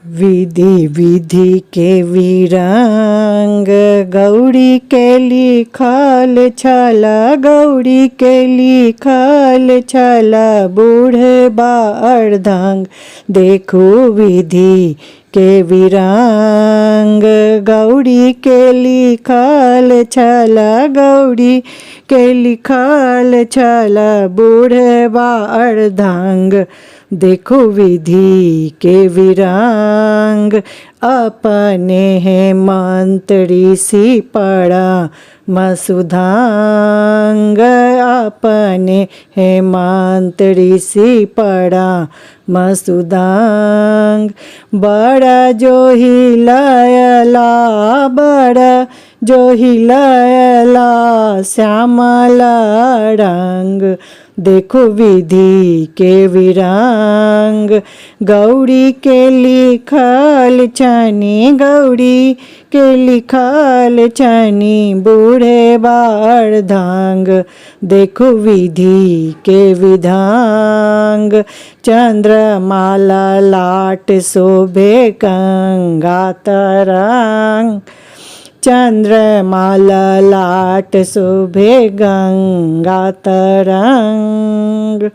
विधि विधि के विरंग गौरी के लिखल छल, गौरी के लिखल छल बूढ़बा अर्धांग। देखू विधि के विरंग गौरी के लिखल छल, गौरी के लिखल छल बूढ़बा अर्धांग। देखो विधि के विरंग अपने हेमंत ऋषि पड़ा मसुधांग, अपने हेमंत ऋषि पड़ा मसुदांग। बड़ा जोहि लयला, बड़ा जोहि लयला श्यामल रंग। देखो विधि के विरंग गौरी के लिखल छनि, गौरी के लिखल छनि बूढ़े अर्धांग। देखो विधि के विधांग चंद्रमाला लाट शोभे गंगा तरंग, चंद्रमाला लाट शोभे गंगा तरंग।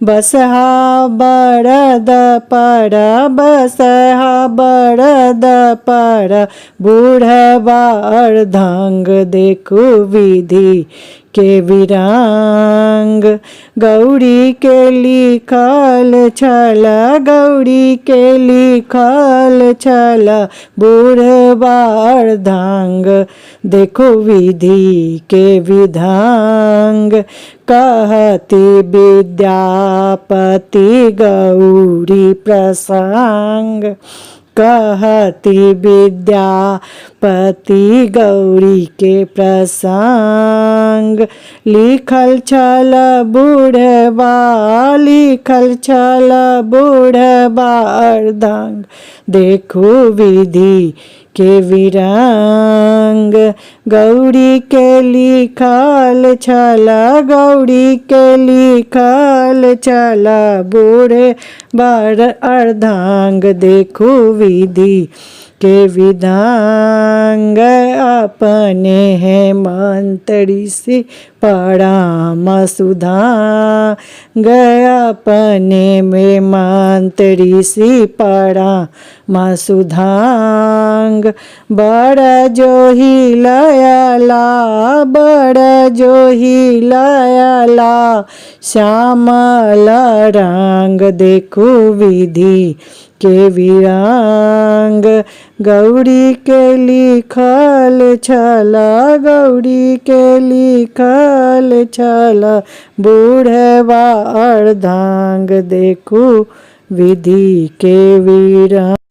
बसहा बरद पर, बसहा बरद पर बूढ़बा अर्धांग। देखू विधि के विरंग गौरी के लिखल छल, गौरी के लिखल छल बूढ़बा अर्धांग। देखो विधि के विधांग कहती विद्यापति गौरी प्रसंग, कहती विद्यापति गौरी के प्रसंग। लिखल छल बूढ़बा, लिखल छल बूढ़बा अर्धांग। देखू विधि के विरंग गौरी के लिखल छल, गौरी के लिखल छल बूढ़े बर अर्धांग। देखू विधि के विधांग अपने हेमंत ऋषि पराम सुधांग, अपने हेमंत ऋषि पराम सुधांग। बड़ जोहि लयला, बड़ जोहि लयला श्यामल रंग। देखू विधि के विरंग गौरी के लिखल छल, गौरी के लिखल छल बूढ़बा अर्धांग। देखू विधि के विरंग।